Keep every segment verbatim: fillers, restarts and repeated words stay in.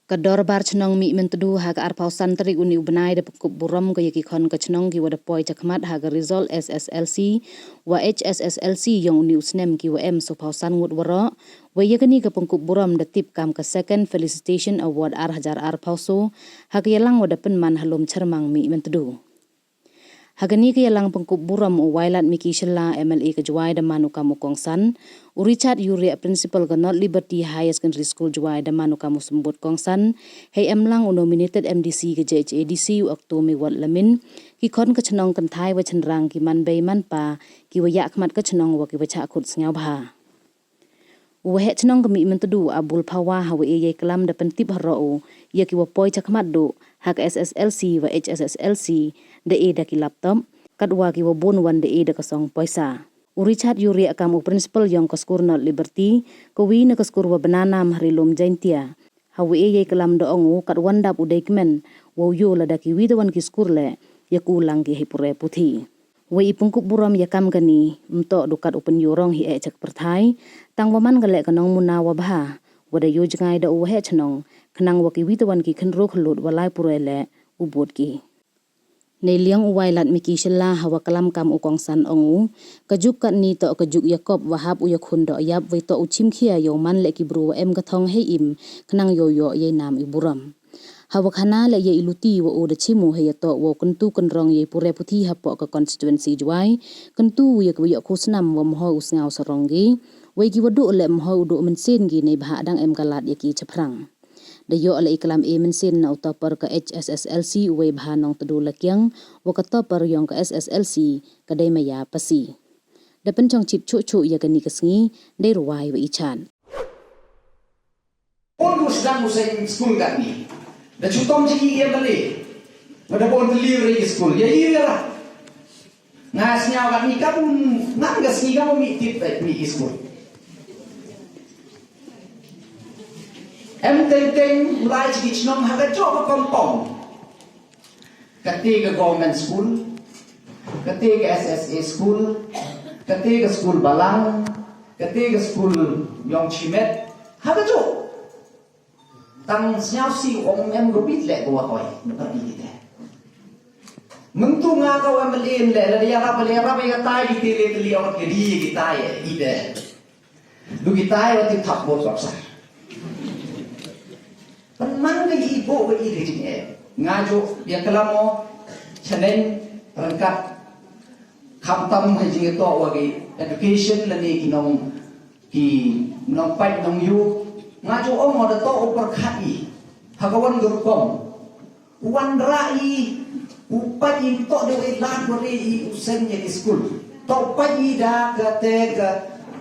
Ka Dorbar Chnong Mihmyntdu ha ka arphaw san tarik uni u bnai da pynkup burom ka ya ki khon ka chnong ki wa da poi chakhmat ha ka result S S L C wa H S S L C yong uni u snem ki wa em soophaw san ngut waroh. Wa ya kani ka pynkup burom da tip kam ka Second Felicitation Award ar hajar arphaw soo ha ka yalang wa da pynman ha Lum Chyrmang Mihmyntdu. Ha kani ka yalang pynkup burom, u Wailadmiki Shylla, M L A ka Jowai, da man u kam u kongsan, u Richard Yuriak, Principal ka North Liberty Higher Secondary School Jowai, da man u kam u symbud kongsan, hei emlang u nominated M D C ka J H A D C, u Okto Mewat Lamin, ki khon ka chnong kynthai wa chynrang, ki manbei manpa, ki wa yahkhmat ka chnong wa ki wa chah khut sngewbha. U waheh chnong ka Mihmyntdu, Abul Phawa, ha wa e yei klam da pyntip haroh u ya ki wa poi chakhmat duh ha ka S S L C wa H S S L C, da e da ki laptop, katwa ki wa bun wan da e da ka song poisa. U Richard Yuriak, kam u principal yong ka skur North Liberty, ka wi na ka skur wa bna nam ha Ri Lum Jaintia, ha wa e yei klam da ong u kat wan dap u dei kmen wow yoh lada ki wi da wan ki skur le ya ku lang ki hei pure puthi. Wei i pynkup burom ya kam kani, ym toh du kat u pynyoo rong hi eh chak pyrthai, tang wa man ka leh ka nongmuna wa bha wa da yoh jngai da u waheh chnong, khnang wa ki wi da wan ki khynroo khyllood wa lai pure le u bud ki. Nei liang u Wailadmiki Shylla ha wa klam kam u kongsan ong u, ka juk katni toh ka juk ya kop wa hap u ya khun doh yap, wei toh u chimkhia yow man le ki bru wa em ka thong hei im, khnang yow yoh yei nam i burom. Ha wa khana le ya i luti wa u da chim u hei ya toh wow kyntu kynrong yei pure puthi hapoh ka constituency Jowai, kyntu u ya ki wa yoh khusnam wa mhoi u sngaw sarong ki, wei ki wa duh le mhoi u duh mynsiem ki, neibhah dang em ka lad ya ki chaphrang. Da yoh le i klam e mynsiem na u topper ka H S S L C, u Weibha Nongtdu Lakiang, wa ka topper yong ka S S L C, ka Deimaya Pasi. Da pynchong chit chuh chuh ya kani ka sngi, dei rwai wa i chan. Bun u sdang u seng skul katni. Da chitom jingim ya bale. Wa da bun tylli re skul. Ya i ra. Nga sngew katni kam, ngan ka sngi kam mi tip, eh, mi skul. Em teng teng u lai chi ki chnong ha ka jooh ka compound. Kate ka government school, kate ka S S A school, kate ka school balang, kate ka school yong chimet, ha ka jooh. Tang sniaw si ong em ko bit le ko wa hoi, na ka bit le. Myntu nga ka wa M L A le, la dia ka bale ra ba ya tai di tele tele ong ke di ki tai, eh, i de. Du ki tai wa ti thap bo sop sa. Pynman ka i bo wa i de jing e. Nga jooh ya klam o, challenge, rangkat, khamtam ha jingtoh wa ki education lane ki nong, ki nongpait nongyu. Nga jooh ong o da toh u pyrkhat i ha ka wan ka rukom. U wanrah i, u pait i, toh de wei lad wa re i u seng ya ki skul. Toh pait i da kate ka,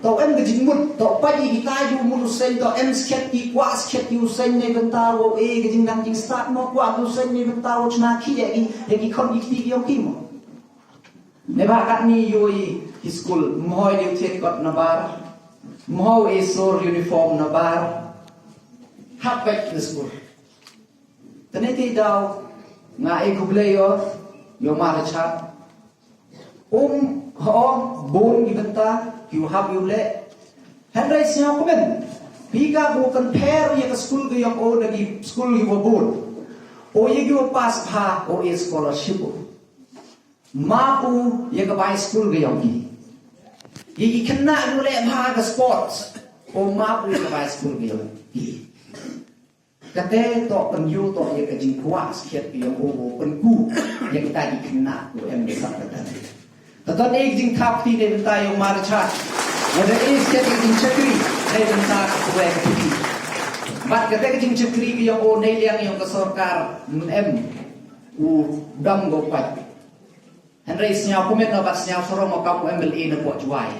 toh em ka jingmut, toh pait i ki tai ju mut u seng, toh em skhet ki, kwah skhet ki u seng neibynta wow e ka jingnang jingstad mo, kwah ki u seng neibynta wow chna khih ya ki, ya ki khon ki kti ki yong ki mo. Neibhah katni yoh i ki skul, mhoi de u thied kot nabar, mhoi e sor uniform nabar, hap pait ki skul. Tane te daw, nga e khublei yow, yow Mara Chat. Um, ho, bun ki bynta, ki u hap yow le. Hynrei sniaw kumne, phi ka bu compare ya ka skul ka yong o na ki skul ki wa bun. O ya ki wa pass bha, o ya scholarship o. Map u ya ka bai skul ka yong ki. Ya ki khynnah ki wa le bha ka sports. O map u ya ka bai skul ka yong ki. Kate toh pynyoh toh ya ka jingkwah skhet ka yong o, o pynku ya kita ki khynnah u em sa kata. Tata ne jingthap ti ne bynta yong Mara Chat. Wa da e skhet ka jingchakri ne bynta ka kuwe ka puthi. Bad kate ka jingchakri ka yong o ne liang yong ka sorkar em u dam go pat. Hynrei sniaw kumne na bad sniaw sarong o kam u M L A na poh Jowai.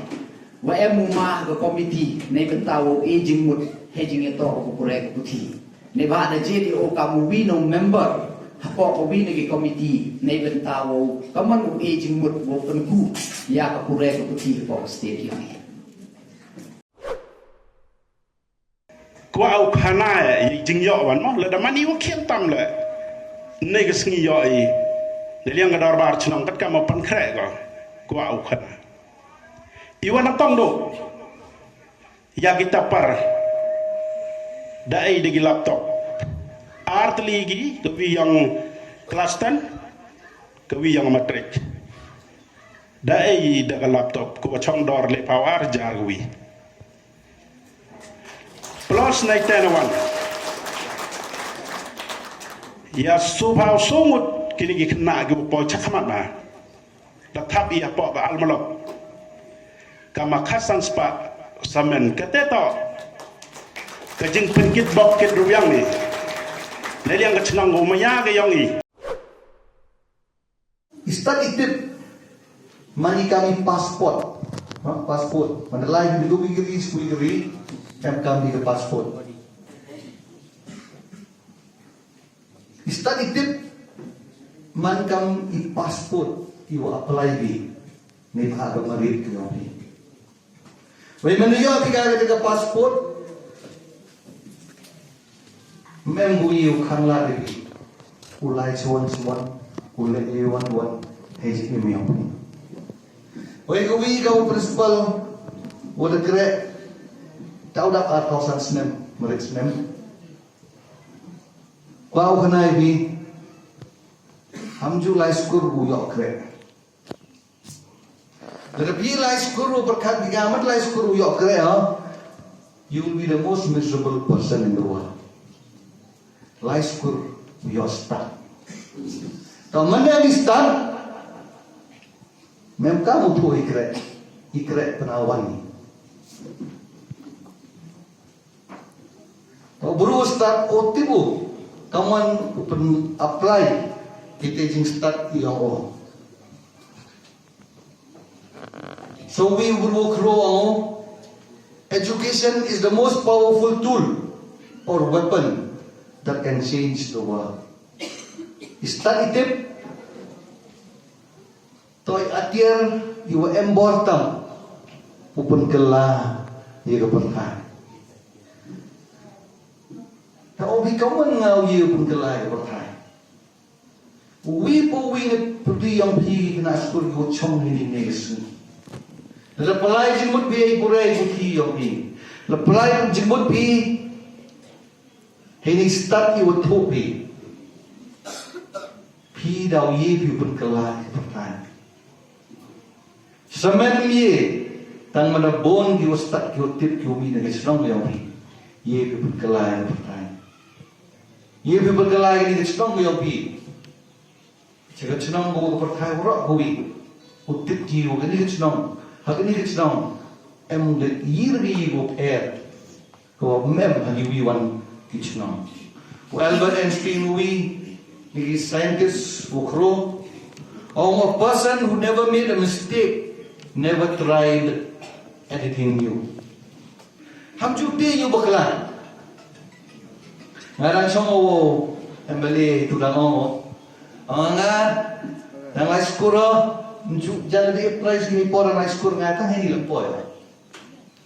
Wa em u ma ka committee, ne bynta wow e jingmut, he jingtoh u pure ka puthi. Neibhah da je di o kam u wi nong member, hapoh ka wi na ki committee, ne bynta wow, kaman u e jingmut wow pynku, ya ka pure ka puthi hapoh ka state yong i. Kwah u khana ya i jingyoh wan mo, lada man i wa khian tam le. Nei ka sngi yoh i. Nei liang ka dorbar chnong kat kam u pynkhreh ko. Kwah u khana. I wan tong do. Ya ki topper. Da ai de ki laptop. Ar tylli ki, ka wi yong class ten, ka wi yong matric. Da e i da ka laptop, ka wa chong dor le phaw ar hajar ka wi. Plus nai ten wan. Ya su phaw su ngut kini ki khynnah ki wa poi chakhmat ma. Da thap i hapoh ka almalok. Ka ma khatsan spah samen ka te to. Ka jingpynkit bok kit ruh yong i. Neiliang ka chnong u maya ka yong i. I stad i tip man i kam i passport. Ha, passport. Man da lai i du i kri, sku i kri, em kam i ka passport. I stad i tip man kam i passport i wa apply bi. Ni bha ka marit ki yong i. Wei man yoh phi ka ka passport. Mem bu i u khang la de bi. U lai chuan chuan. U le e wan wan. Hei ji mi yong i. Wei ka wi ka u principal. Wa da kre. Tau dap ar thousand snem. Marit snem. Wa u khanai bi. Ham ju lai skur u yoh kre. Lada phi lai skur u pyrkhat ki ka mat lai skur u yoh kre ha. You will be the most miserable person in the world. Lai skur u yoh stad. Ta man da mi stad. Mem ka mu thu i kre. I kre pynwan. Bru stad o tibu, kaman u pyn apply, kite jingstad i yong o. So wi bru khro o, education is the most powerful tool or weapon that can change the world. I stad i tip, Toi atiar i wa em bor tam. U pynkylla ya ka pyrthai. Ta o bi kawan nga u ya u pynkylla ya ka pyrthai. Wi po wi ne pyrdi yong phi na skur yu chong ni ni ne sni. La palai jingmut bi ai pure ju phi yong phi. La palai jingmut bi. Hei ni stad i wa thuh phi. Phi daw ye phi u pynkylla i pyrthai. Samen ye, tang mada bon ki wa stad ki wa tip ki wa mi na ka chnong yong phi. Ye phi u pynkylla i pyrthai. Ye phi u pynkylla i ka chnong yong phi. Cha ka chnong ko ka pyrthai waroh ko wi. U tip ki wa kani ka chnong. Ha kani ka chnong. Em le yir ki wa er. Ko mem ha ki wi wan ki chnong. U Albert Einstein wi ni ki scientist wa khro. Ong a person who never made a mistake, never tried anything new. Ham ju te yu bakla. Nga dang chong o, M L A tu dang ong o. Ong nga, dang lai skur o, ju jan di prize ni por dang lai skur nga tang hei ni lempoi.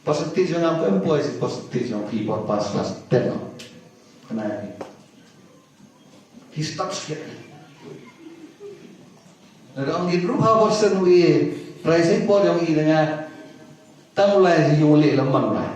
Percentage nga poi, percentage nga pi por pass class ten o. Kena ni. He stops here. Lada ong i bru ha person wi prize i por yong i nga. Tang u lai si yung le lam man lai.